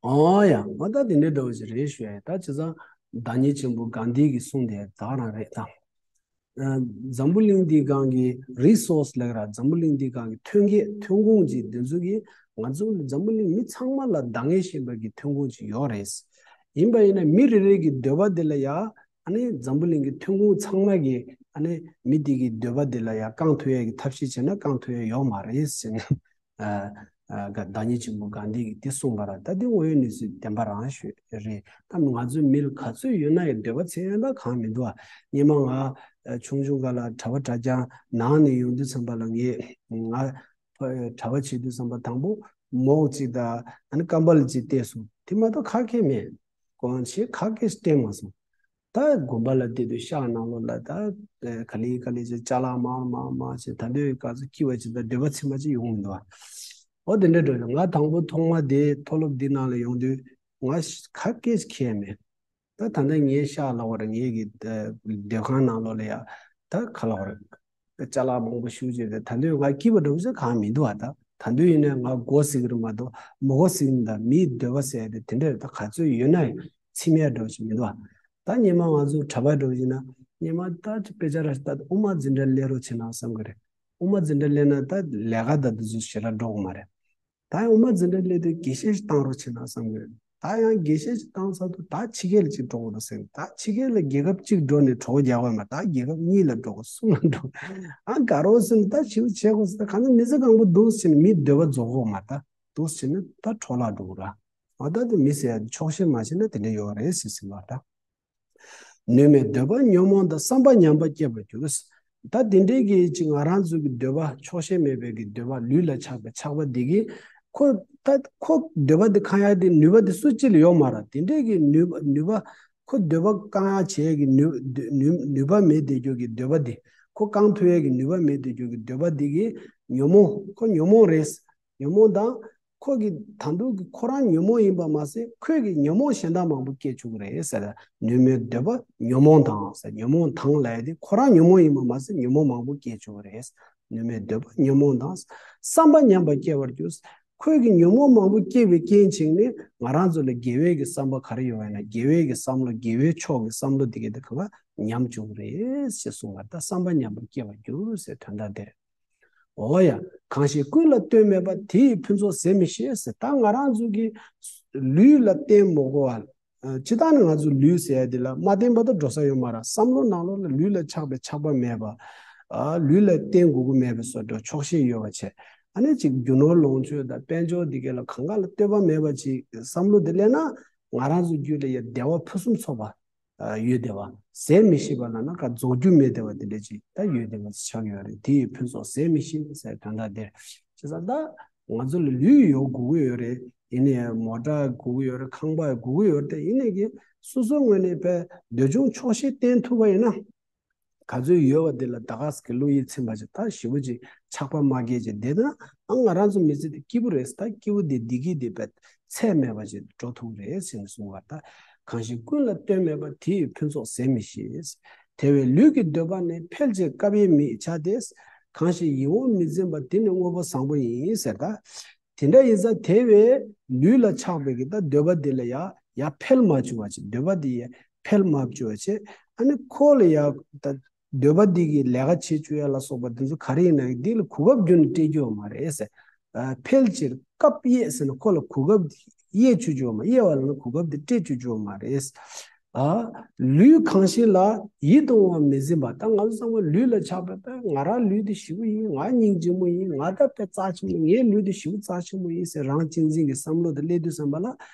ཨོ་ཡ། ང་ད་དེ་འདྲའི་འདྲ་བོ་ཞིག་རེད་ཞུ་ཡ་ཡིན། ད་བྱས་ཙང་བདག་ཉིད་ཆེན་པོ་གྷན་དྷི་གི་གསུང་དེ་ད་ག་རང་རེད་ད། ཨ། འཛམ་བུ་གླིང་འདིའི་སྒང་གི་རི་སོར་སི་ལབ་ཀྱི་ར། འཛམ་བུ་གླིང་འདིའི་སྒང་གི་ཐོན་སྐྱེད་ཐོན་ཁུངས་ཀྱི་འདི་ཚོ་གི་ང་ཚོ་འཛམ་བུ་གླིང་མི་ཚང་མ་ལ་འདང་ངེས་ཤེས་པ་གི་ཐོན་ཁུངས་ཅིག་ཡོད་རེད། ཡིན་པ་ཡིན་ན་མི་རེ་རེ་གི་འདོད་པ་དེ་ལ་ཡ། ཨ་ནི་འཛམ་བུ་གླིང་གི་ཐོན་ཁུངས་ཚང་མ་གི་ཨ་ནི་མི་དེ་གི་འདོད་པ་དེ་ལ་ཡ་བསྐང་ཐུབ་ཡ་གི་ཐབས་ཤེས་བྱས་ན་བསྐང་ཐུབ་ཡ་ཡོད་མ་རེད་ཟེར་ནས། ཨ། ཨ། ག་བདག་ཉིད་ཆེན་པོ་གྷན་དྷི་གིས་དེ་གསུངས་པ་ར། ད་དེ་དངོས་ཡོད་གནས་ཚུལ་བདེན་པ་རང་ཤོས་རེད། ད་ང་ཚོའི་མི་ལ་ག་ཚོད་ཡོད་ན་ཡང་འདོད་པ་ཚད་ཡོད་ན་གང་མི་འདུག་ཨ། སྔོན་མ་ང་ཨ་ཆུང་ཆུང་སྒང་ལ་གྲྭ་པ་གྲྭ་རྐྱང་ནང་ནས་ཡོང་དུས་ཙམ་པ་ལ་ངས་ང་གྲྭ་པ་བྱེད་དུས་ཙམ་པ་དང་པོ་མོག་ཅིག་དང་ཨ་ནི་ཀམ་བལ་ཅིག་སྟེར་སོང་། དེ་མ་གཏོགས་ག་གེ་མེད། གོན་ཆས་ག་གེ་སྟེར་མ་སོང་། ད་དགོན་པ་ལ་བསྡད་དུས་ཤག་ནང་ལོགས་ལ་ད་ག་ལེ་ག་ལེ་ཅིག་ཅ་ལག་མང་མང་མང་ཅིག་ད་འདོད་ག་ཚོད་སྐྱིད་པ་ཅིག་ད་འདོད་པ་ཚིམ་པ་ཅིག་ཡོང་མི་འདུག་ཨ། འོ་དེ་འདྲ་འགྲོ་ཡོང་། ང་དང་པོ་ཐོག་མ་དེ་མཐོ་སློབ་འདི་ནང་ལ་ཡོང་དུས་ང་ག་སྐད་ཅིག་ཁྱེར་མེད། ད་ད་ལྟ་ངའི་ཤག་ལབ་པ་རེད། ངའི་གི་སྡོད་ཁང་ནང་ལོགས་ལ་ཡ་ད་ག་ལབ་པ་རེད། ཅ་ལག་མང་པོ་ཞེ་ཅིག་རེད། ད་འདོད་ང་སྐྱིད་པ་འགྲོ་ས་གང་མི་འདུག་ཨ། ད་ད་འདོད་ཡིན་ན་ང་མགོ་ཟིག་རེད་མ་གཏོགས་མི་མགོ་ཟིག་ད་མིའི་འདོད་པ་ཟེར་ཡ་དེ་དེ་འདྲ་རེད། ད་ག་ཚོད་ཡོད་ན་ཡང་ཚིམ་ཡ་འགྲོ་ཞིག་མི་འདུག་ཨ། ད་སྔོན་མ་ང་ཚོ་གྲྭ་པ་འགྲོ་ཡིན་ན་སྔོན་མ་ད་དཔེ་ཆ་ར་ཞིག་ད་དབུ་མ་འཛིན་གྲྭ་སླེབས་རོགས་བྱེད་ན་བསམ་གི་རེད། དབུ་མ་འཛིན་གྲྭ་སླེབས་ན་ད་ལས་ཀ་ད་དེ་ཚོ་ཞེ་དྲག་འགྲོ་གི་མ་རེད། ད་ཡང་དབུ་མ་འཛིན་གྲྭ་སླེབས་དུས་དགེ་བཤེས་ཤིག་བཏང་རོགས་བྱེད་ན་བསམ་གི་རེད། ད་ཡང་དགེ་བཤེས་ཤིག་བཏང་ཚར་དུས་ད་ཕྱི་རྒྱལ་ལ་ཅིག་འགྲོ་དགོས་རེད་ཟེར། ད་ཕྱི་རྒྱལ་ལ་རྒྱལ་ཁབ་གཅིག་འགྲོ་ནས་གྲོགས་རྒྱག་དགོས་མ། ད་རྒྱལ་ཁབ་གཉིས་ལ་འགྲོ་དགོས། གསུམ་ལ་འགྲོ་དགོས། ཨ་དགའ་རོགས་ཟེར་ན་ད་ཞིའུ་བྱེད་དགོས་ཟེར། གང་ན་མི་ཚེ་གང་པོ་འདུག་ཟེར་ནས་མིའི་འདོད་པ་རྫོགས་དགོས་མ། ད་འདུག་ཟེར་ནས་ད་འཕྲོ་བརླག་འགྲོ་གི་ར། ཨ་ད་དེ་མི་ཟེར་ཡ་ཆོག་ཤེས་མ་བྱས་ན་དེ་འདྲ་ཡོད་རེད་ཟེར་ཟིན་པ་ད། ནུས་མེད་འདོད་པ་ཉོན་མོངས་དང་། བསམ་པ་ཉམས་པ་སྐྱེ་བར་འགྱུར། ད་དེ་འདྲའི་གི་ཅིག་ང་རང་ཚོ་གི་འདོད་པ་ཆོག་ཤེས་མེད་པའི་གི་འདོད་པ་ལུས་ལ་ཆགས་པའི་ཆགས་པ་འདི་གིས་ཁོ་ད་ཁོ་འདོད་པ་འདི་ཁེངས་ཡ་དེ་ནུས་པ་དེ་སུ་གཅིག་ལ་ཡོད་མ་རེད། དེ་འདྲའི་གི་ནུས་པ་ནུས་པ་ཁོ་འདོད་པ་བསྐང་ཡ་བྱེད་ཀྱི་ནུས་ནུས་ནུས་པ་མེད་བསྡད་རྒྱུ་གི་འདོད་པ་འདི་ཁོ་བསྐང་ཐུབ་ཡ་གི་ནུས་པ་མེད་བསྡད་རྒྱུ་གི་འདོད་པ་འདི་གིས་ཉོན་མོངས་ཁོ་ཉོན་མོངས་རེད། ཉོན་མོངས་དང་། ཁོ་གི་ད་དུང་གི་ཁོ་རང་ཉོན་མོངས་ཡིན་པ་མ་ཟད་ཁོས་གི་ཉོན་མོངས་གཞན་དག་མང་པོ་སྐྱེ་བཅུག་གི་རེད་ཟེར། ནུས་མེད་འདོད་པ་ཉོན་མོངས་དང་ཟེར། ཉོན་མོངས་དང་ལབ་ཡ་དེ་ཁོ་རང་ཉོན་མོངས་ཡིན་པ་མ་ཟད་ཉོན་མོངས་མང་པོ་སྐྱེ་བཅུག་གི་རེད། ནུས་མེད་འདོད་པ་ཉོན་མོངས་དང་། བསམ་པ་ཉམས་པ་སྐྱེ་བར་འགྱུར། ཁོས་གི་ཉོན་མོངས་མང་པོ་སྐྱེ་བའི་རྐྱེན་བྱས་ནས་ང་རང་ཚོ་ལ་དགེ་བའི་གི་བསམ་པ་ག་རེ་ཡོད་པ་ཡིན་ན་དགེ་བའི་གི་བསམ་བློ་དགེ་བའི་ཕྱོགས་གི་བསམ་བློ་དེ་གི་དེ་གང་ག་ཉམས་བཅུག་གི་རེད་ཞེས་གསུངས་པ་ད་བསམ་པ་ཉམས་པ་སྐྱེ་བར་འགྱུར་ཟེར་དོན་དག་དེ་རེད། འོ་ཡ། གང་ཞིག་ཀུན་ལ་ལྟོས་མེད་པ། དེ་ཡི་ཕུན་ཚོགས་ཟད་མི་ཤེས་ཟེར། ད་ང་རང་ཚོ་གི་ལུས་ལ་བརྟེན་མི་དགོས་པ། ཨ། སྤྱིར་བཏང་ནི་ང་ཚོ་ལུས་ཟེར་ཡ་འདི་ལ་མ་བརྟེན་པ་དང་འགྲོ་ས་ཡོད་མ་རེད། བསམ་བློ་ནང་ལོགས་ལ་ལུས་ལ་ཆགས་པའི་ཆགས་པ་མེད་པ། ཨ། ལུས་ལ་བརྟེན་དགོས་ཀྱི་མེད་པའི་བཟོ་འདྲ་ཆོག་ཤེས་ཡོད་པ་བྱས། ཨ་ནི་ཅིག་རྒྱུ་ནོར་ལོངས་སྤྱོད་དང་དཔལ་འབྱོར་འདི་གས་ལ་གང་ག་ལ་ལྟོས་པ་མེད་པ་ཅིག་བསམ་བློ་འདི་སླེབས་ན་ང་རང་ཚོ་རྒྱུད་ལ་ཡ་བདེ་བ་ཕུན་སུམ་ཚོགས་པ། ཡོད་བསྡད་པ། ཟད་མི་ཤེས་པ་ལབ་ན་ག་རྫོགས་རྒྱུ་མེད་བསྡད་པ་དེ་འདྲ་ཅིག་ད་ཡོད་བསྡད་པ་ཅིག་ཆགས་ཡོད་རེད། དེ་ཡི་ཕུན་ཚོགས་ཟད་མི་ཤེས་ཟེར་དོན་དག་དེ་རེད། བྱས་ཙང་ད་ང་ཚོ་ལ་ལུས་ཡོད་དགོས་ཀྱི་ཡོད་རེད། ཡིན་ནའི་མོ་ཊ་དགོས་ཀྱི་ཡོད་རེད། ཁང་པ་དགོས་ཀྱི་ཡོད་རེད། དེ་ཡིན་ནའི་གི་སོ་སོའི་ངོས་ནས་དཔེ་འདོད་ཆུང་ཆོག་ཤེས་བསྟེན་ཐུབ་པ་ཡིན་ན། ག་ཚོད་ཡོད་པ་དེ་ལ་ད་ག་ཟེ་གི་བློ་ཡིད་ཚིམ་པ་ཅིག་ད་ཞེ་པོ་ཅིག་ཆགས་པ་མ་སྐྱེས་ཅིག་བསྡད་ན། ཨ་ང་རང་ཚོ་མི་ཚེ་འདི་སྐྱིད་པོ་རེད། ད་སྐྱིད་པོ་འདི་བདེ་སྐྱིད་འདི་དཔེ་ཚད་མེད་པ་ཅིག་འགྲོ་ཐུབ་རེད་ཟེར་ནས་གསུངས་པ། ད་གང་ཞིག་ཀུན་ལ་སྟོན་མེད་པ། དེ་ཡི་ཕུན་ཚོགས་ཟད་མི་ཤེས། དེ་བས་ལུས་ཀྱི་འདོད་པ་ནི། འཕེལ་ཕྱིར་སྐབས་དབྱེ་མེད་བྱ་སྟེ། གང་ཞིག་ཡིད་འོང་མི་འཛིན་པ། དེ་ནི་དངོས་པོ་བཟང་པོ་ཡིན་ཟེར། ད་དེ་འདྲ་ཡིན་ཙང་དེ་བས་ལུས་ལ་ཆགས་པའི་གི་ད་འདོད་པ་དེ་ལ་ཡ་ཡ་འཕེལ་མ་བཅུག་པ་བྱེད། འདོད་པ་དེ་ཡ་འཕེལ་མ་བཅུག་པ་བྱེད། ཨ་ནི་ཁོ་ལ་ཡ་ད་འདོད་པ་འདི་གི་ལས་ཀ་བྱེད་བཅུག་ཡ་ལ་སོགས་པ་དེ་ཚོ་ག་རེ་ཡིན་ན་འདི་ལ་གོ་སྐབས་རྒྱུན་ནས་སྤྲད་རྒྱུ་ཡོད་མ་རེད་ཟེར། ཨ་འཕེལ་ཕྱིར་སྐབས་དབྱེ་ཟེར་ན་ཁོ་ལ་གོ་སྐབས་དབྱེ་བཅུག་རྒྱུ་ཡོད་མ། དབྱེ་བ་ལ་ན་གོ་སྐབས་དེ་སྤྲད་བཅུག་རྒྱུ་ཡོད་མ་རེད། ཨ་ལུས་གང་ཞིག་ལ་ཡིད་དུ་འོང་བ་མི་འཛིན་པ། ད་ང་ཚོ་ཚང་མ་ལུས་ལ་ཆགས་པའི་ད་ང་རང་ལུས་འདི་ཞེ་པོ་ཡིན། ང་སྙིང་རྗེ་མོ་ཡིན། ང་ད་དཔེ་རྩ་ཆེན་པོ། ངའི་ལུས་འདི་ཞེ་པོ་རྩ་ཆེན་པོ་ཡིན་ཟེར་རང་གཅེས་འཛིན་གྱི་བསམ་བློ་དེ་སླེབས་དུས་ཙམ་པ་ལ།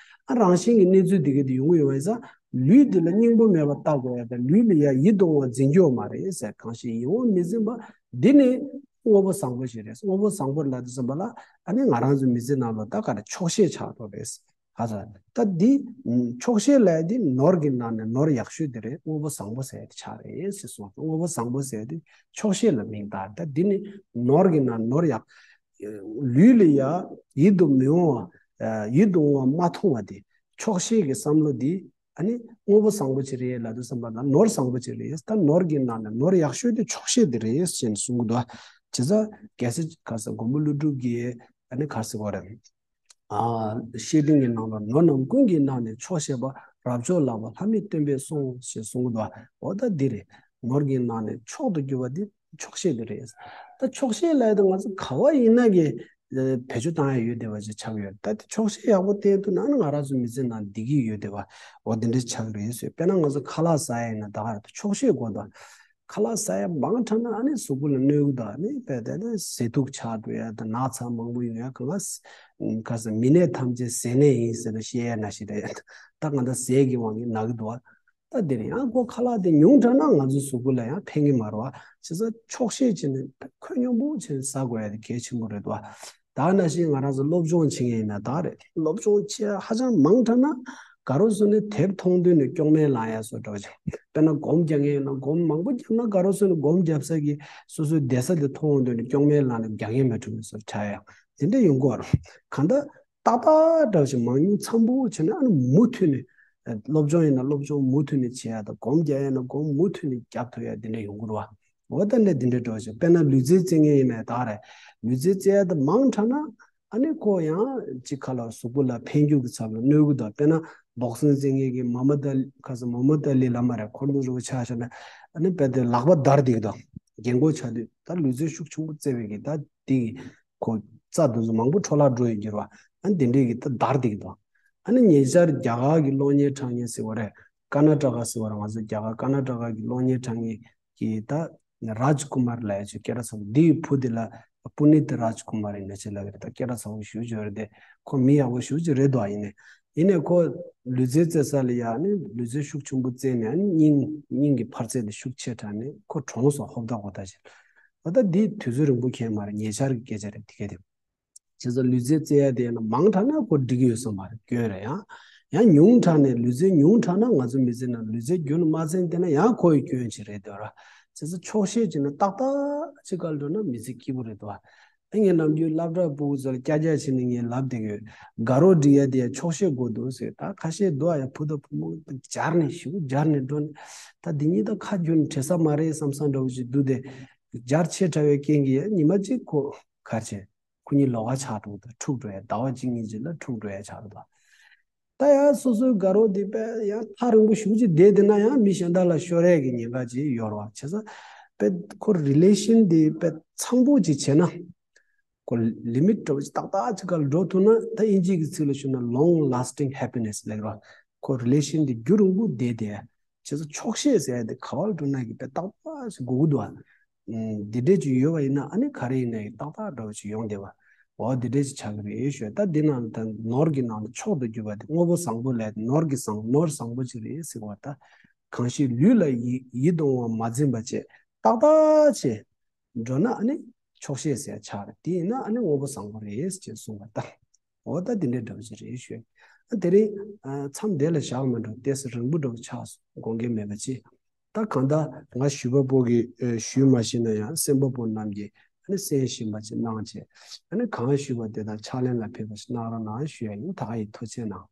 ཨ་རང་བཞིན་གྱི་གནས་ཚུལ་འདི་ག་དེ་ཡོང་གི་ཡོད་པ་ཡིན་ཙང་། ལུས་འདི་ལ་སྙིང་པོ་མེད་པ་ལྟ་དགོས་ཡ་དང་། ལུས་ལ་ཡ་ཡིད་དུ་འོང་བ་འཛིན་རྒྱུ་ཡོད་མ་རེད་ཟེར། གང་ཞིག་ཡིད་འོང་མི་འཛིན་པ། འདི་ནི་དངོས་པོ་བཟང་པོ་ཞིག་རེད། དངོས་པོ་བཟང་པོ་ལབ་དུས་ཙམ་པ་ལ་ཨ་ནི་ང་རང་ཚོའི་མི་ཚེ་ནང་ལ་ད་ག་རེ་ཆོག་ཤེས་ཆགས་འགྲོ་རེད། ཧ་ས་ད་འདི་ཆོག་ཤེས་ལབ་ཡ་འདི་ནོར་གྱི་ནང་ནས་ནོར་ཡག་ཤོས་དེ་རེད། དངོས་པོ་བཟང་པོ་ཟེར་ཡ་དེ་ཆགས་རེད་ཟེར་གསུངས། དངོས་པོ་བཟང་པོ་ཟེར་ཡ་དེ་ཆོག་ཤེས་ལ་མིང་བཏགས། ད་འདི་ནི་ནོར་གྱི་ནང་ནོར་ཡག་ལུས་ལ་ཡ་ཡིད་དུ་མི་འོང་བ། ཡིད་དུ་འོང་བ་མ་མཐོང་བ་དེ། ཆོག་ཤེས་ཀྱི་བསམ་བློ་དེ་ཨ་ནི་དངོས་པོ་བཟང་པོ་ཅིག་རེད་ལབ་དུས་ཙམ་པ་ན་ནོར་བཟང་པོ་ཅིག་རེད། ད་ནོར་གྱི་ནང་ནས་ནོར་ཡག་ཤོས་དེ་ཆོག་ཤེས་དེ་རེད་ཅེས་གསུང་གི་འདུག་བྱས་ཙང་གལ་སྲིད་ག་ས་མགོན་པོ་ཀླུ་སྒྲུབ་ཀྱིས་ཨ་ནི་ག་རེ་ཟེར་དགོས་རེད། ཨ་བཤེས་སྤྲིང་གི་ནང་ལ་ནོར་རྣམས་ཀུན་གྱི་ནང་ནས་ཆོག་ཤེས་པ། རབ་མཆོག་ལགས་པ་ལྷ་མིའི་སྟོན་པས་གསུངས་ཞེས་གསུང་གི་འདུག་འོ་ད་འདི་རེད། ནོར་གྱི་ནང་ནས་མཆོག་ཏུ་གྱུར་པ་འདི་ཆོག་ཤེས་དེ་རེད། ད་ཆོག་ཤེས་ལབ་ཡ་དེ་ང་ཚོ་ག་བ་ཡིན་ན་གི་བེད་སྤྱོད་བཏང་ཡ་ཡོད་བསྡད་པ་ཅིག་ཆགས་ཡོད། ད་དེ་ཆོག་ཤེས་ཡག་པོ་བསྟེན་ཐུབ་ན་ནི་ང་རང་ཚོ་མི་ཚེ་ནང་བདེ་སྐྱིད་ཡོད་བསྡད་པ་འོ་དེ་འདྲ་ཆགས་ཀྱི་རེད་ཟེར། དཔེར་ན་ང་ཚོ་ཁ་ལག་ཟ་ཡ་ཡིན་ན་ད་ག་རེ་ད་ཆོག་ཤེས་དགོས་ད། ཁ་ལག་ཟ་ཡ་མང་དྲགས་ན་ཨ་ནི་གཟུགས་པོ་ལ་གནོད་གི་འདུག་ཨ་ནི་དཔེ་དེ་ནི་ཟས་དུག་ཆགས་འགྲོ་ཡ་དང་ན་ཚ་མང་པོ་ཡོང་ཡ། གང་ག་ག་ས་མི་ནད་ཐམས་ཅད་ཟས་ནད་ཡིན་ཟེར་ན་བཤད་ཡ་ན་ཞིག་རེད། ད་གང་ལྟར་ཟས་ཀྱི་དབང་གིས་ན་གི་འདུག་ད་དེ་རེད། ཡང་ཁོ་ཁ་ལག་དེ་ཉུང་དྲགས་ན་ང་ཚོའི་གཟུགས་པོ་ལ་ཡང་ཕན་གི་མ་རེད་བ། བྱས་ཙང་ཆོག་ཤེས་བྱས་ནས་ཁོད་སྙོམས་པོ་བྱས་ནས་ཟ་དགོས་ཡ་དེ་གལ་ཆེན་པོ་རེད་བ། ད་ནང་བཞིན་ང་རང་ཚོ་སློབ་སྦྱོང་བྱེད་མཁན་ཡིན་ན་ད་རེད། སློབ་སྦྱོང་བྱེད་ཧ་ཅང་མང་དྲགས་ན་དགའ་རོགས་བཟོས་ནས་དེབ་མཐོང་དུས་ནས་སྐྱོག་མེ་ལངས་ཡ་བཟོ་འདྲ་བ་ཅིག་དཔེར་ན་སྒོམ་རྒྱག་མཁན་ཡིན་ན་སྒོམ་མང་པོ་བརྒྱབ་ན་དགའ་རོགས་བཟོས་ནས་སྒོམ་རྒྱབ་ས་གི་སོ་སོའི་བསྡད་ས་དེ་མཐོང་དུས་ནས་སྐྱོག་མེ་ལངས་ནས་རྒྱག་མཁན་མེད་འགྲོ་གི་བཟོ་འདྲ་ཆགས་ཡ་དེ་འདྲ་ཡོང་གི་ཡོད་རེད། གང་ལྟར་ཏག་ཏག་འདྲ་བ་ཞིག་མང་ཉུང་འཚམ་པོ་བྱས་ནས་ཨ་ནི་མུ་མཐུད་ནས། སློབ་སྦྱོང་ཡིན་ན་སློབ་སྦྱོང་མུ་མཐུད་ནས་བྱེད་ཡ་དང་སྒོམ་རྒྱག་ཡ་ན་སྒོམ་མུ་མཐུད་ནས་རྒྱག་ཐུབ་ཡ་དེ་འདྲ་ཡོང་གི་རེད་བ། འོ་ད་འདྲ་དེ་འདྲ་འགྲོ་བ་ཞིག་དཔེར་ན་ལུས་རྩལ་རྩེད་མཁན་ཡིན་ན་ད་རེད། ལུས་རྩལ་རྩེད་ཡ་དེ་མང་དྲགས་ན་ཨ་ནི་ཁོ་ཡང་ཅིག་ཁ་ལ་གཟུགས་པོ་ལ་འཕེན་རྒྱུ་གི་ཚབ་ལ་གནོད་གི་འདུག་དཔེར་ན་སྦོག་སིང་རྩེད་མཁན་གྱི་མོ་ཧམ་མད་ཁ་ས་མོ་ཧམ་མད་ཨ་ལི་ལབ་མ་རེད། ཁོ་རང་ཚོ་ཆ་བཞག་ན་ཨ་ནི་དཔེ་དེ་ལག་པ་འདར་བསྡད་ཀྱི་འདུག་རྒན་གོག་ཆགས་དུས་ད་ལུས་རྩལ་ཤུགས་ཆེན་པོ་རྩེ་བའི་གི་ད་དེ་གི་ཁོ་རྩ་དེ་ཚོ་མང་པོ་འཕྲོ་བརླག་འགྲོ་ཡི་འགྱུར་བ། ཨ་ནི་དེ་འདྲས་ཀྱི་ད་འདར་བསྡད་ཀྱི་འདུག་ཨ་ནི་ཉེ་ཆར་རྒྱ་གར་གྱི་གློག་བརྙན་འཁྲབ་མཁན་ཟེར་བ་རེད། ཀར་ན་ཊ་ཀ་ཟེར་བ་རེད། ང་ཚོ་རྒྱ་གར་ཀར་ན་ཊ་ཀ་གི་གློག་བརྙན་འཁྲབ་མཁན་གྱི་ད་རཱཇ་ཀུ་མར་ལབ་ཡ་ཅིག་སྐད་གྲགས་ཚ་པོ། འདི་ཡི་བུ་དེ་ལ་པུ་ནིད་རཱཇ་ཀུ་མར་ཡིན་ན་ཅི་ལབ་ཀྱི་རེད། ད་སྐད་གྲགས་ཚ་པོ་ཞེ་པོ་ཅིག་ཡོད་རེད་དེ། ཁོ་མི་ཡག་པོ་ཞེ་པོ་ཅིག་རེད་འདུག་ཡིན་ནའི་ཡིན་ནའི་ཁོ་ལུས་རྩལ་རྩེ་ས་ལ་ཡ་ཨ་ནི་ལུས་རྩལ་ཤུགས་ཆེན་པོ་རྩེས་ནས་ཨ་ནི་སྙིང་སྙིང་གི་འཕར་ཚད་དེ་ཤུགས་ཆེ་དྲགས་ནས་ཁོ་གྲོངས་སོང་། ཧོབ་ཏ་ཧོབ་ཏ་ཅིག་ད་ལྟ་འདི་དུས་ཚོད་རིང་པོ་འཁེལ་མ་རེད། ཉེ་ཆར་གྱི་སྐད་ཆ་རེད་དེ་ག་དེ། བྱས་ཙང་ལུས་རྩལ་རྩེ་ཡ་དེ་ཡང་ན་མང་དྲགས་ན་ཁོ་འགྲིག་གི་ཡོད་ས་མ་རེད། སྐྱོན་རེད། ཡང་ཡང་ཉུང་དྲགས་ནས་ལུས་རྩལ་ཉུང་དྲགས་ན་ང་ཚོ་མི་ཚེ་ནང་ལུས་རྩལ་རྒྱུན་མ་རྩེན་བསྡད་ན་ཡང་ཁོ་ཡི་སྐྱོན་ཅིག་རེད་འདོད་ར། བྱས་ཙང་ཆོག་ཤེས་བྱས་ན་ཏག་ཏག་ཅིག་སྒང་འགྲོ་ན་མི་ཚེ་སྐྱིད་པོ་རེད་འདུག་ཨ་ངས་ནམ་རྒྱུན་སློབ་གྲྭ་ཕྲུ་གུ་ཚོ་ལ་སྐྱ་རྒྱག་བྱས་ནས་ངས་ལབ་བསྡད་ཀྱི་ཡོད། དགའ་རོགས་སྒྲིག་ཡ་དེ་ཡང་ཆོག་ཤེས་དགོས་འདུག་ཟེར། ད་ཁ་ཤས་འདུག་ཨ་ཡ་བུ་དང་བུ་མོ་སྦྱར་ནས་ཞུ་སྦྱར་ནས་འགྲོ་ནས་ད་འདི་གཉིས་ད་ཁ་རྒྱུན་བྲལ་ས་མ་རེད་བསམ་བསམ་འདྲ་བོ་ཞིག་འདུག་སྟེ། སྦྱར་ཆེ་དྲགས་པའི་རྐྱེན་གྱིས་ཉི་མ་གཅིག་ཁོ་གར་བྱས། ཁོ་གཉིས་ལོགས་ཀ་ཆགས་འགྲོ་དང་འཁྲུག་འགྲོ་ཡ། ཟླ་བ་གཅིག་གཉིས་ཅིག་ལ་འཁྲུག་འགྲོ་ཡ་ཆགས་འགྲོ་དང་། ད་ཡང་སོ་སོའི་དགའ་རོགས་དེ་དཔེ་ཡང་ཐག་རིང་པོ་ཞེ་པོ་ཅིག་བསྡད་བསྡད་ན་ཡང་མི་གཞན་དག་ལ་ཤོར་ཡས་ཀྱི་ཉེན་ཁ་ཅིག་ཡོད་རེད་བ། བྱས་ཙང་དཔེ་ཁོ་རི་ལེ་ཤན་དེ་དཔེ་ཚང་པོ་ཅིག་བྱས་ན། ཁོ་ལི་མིཊ་འདྲ་བོ་ཅིག་ཏག་ཏག་ཅིག་སྒང་ལ་འགྲོ་ཐུབ་ན་ད་དབྱིན་ཇིའི་གི་ཚིག་ལ་ཞུ་ན་long lasting happiness ལབ་རེད་བ། ཁོ་རི་ལེ་ཤན་དེ་རྒྱུན་རིང་པོ་བསྡད་བསྡད། བྱས་ཙང་ཆོག་ཤེས་ཟེར་ཡ་དེ་ག་བ་ལ་འགྲོ་ན་གི་དཔེ་ཏག་ཏག་ཅིག་དགོས་ཀྱི་འདུག་ཨ། འདི་འདྲས་ཅིག་ཡོད་པ་ཡིན་ན་ཨ་ནི་ག་རེ་ཡིན་ན་ཡང་ཏག་ཏག་འདྲ་བོ་ཅིག་ཡོང་བསྡད་པ། འོ་འདི་འདྲས་ཅིག་ཆགས་ཀྱི་རེད་ཞུ། ད་འདི་ནང་ལ་ད་ནོར་གྱི་ནང་ལ་མཆོག་ཏུ་གྱུར་པ་དེ་དངོས་པོ་བཟང་པོ་ལས་ནོར་གྱི་བཟང་ནོར་བཟང་པོ་ཅིག་རེད་ཟེར་བ་ད། གང་ཞིག་ལུས་ལ་ཡིད་ཡིད་གདུང་བ་མ་འཛིན་པ་བཅས་ཏག་ཏག་བྱས་འགྲོ་ན་ཨ་ནི་ཆོག་ཤེས་ཟེར་ཆགས་རེད། དེ་ཡིན་ན་ཨ་ནི་དངོས་པོ་བཟང་པོ་རེད་ཅེས་གསུངས་པ་ལྟར། འོ་ད་དེ་འདྲའི་འདྲ་བོ་ཅིག་རེད་ཞུས། ཨ་དེ་རིང་ཨ་མཚམས་འདི་ལ་བཞག་མ་འགྲོ། ཏོག་ཙམ་རིང་པོ་འདྲ་བོ་ཆགས་སོང་། དགོངས་འགལ་མེད་པ་ཅིག་ད་གང་ལྟར་ང་ཞུས་པ་པོ་གིས་ཨ་ཞུས་མ་ཤེས་ན་ཡང་གསན་པ་པོ་རྣམས་ཀྱིས་ཨ་ནི་གསན་བཞིན་པ་ཅིག་གནང་བྱས། ཨ་ནི་གང་ཞུས་པ་དེ་དག་ཕྱག་ལེན་ལ་ཕེབས་པ་ཞིག་གནང་རོགས་གནང་ཞུ་ཡ་ཡིན། ད་ག་ཡིན། ཐུགས་རྗེ་གནང་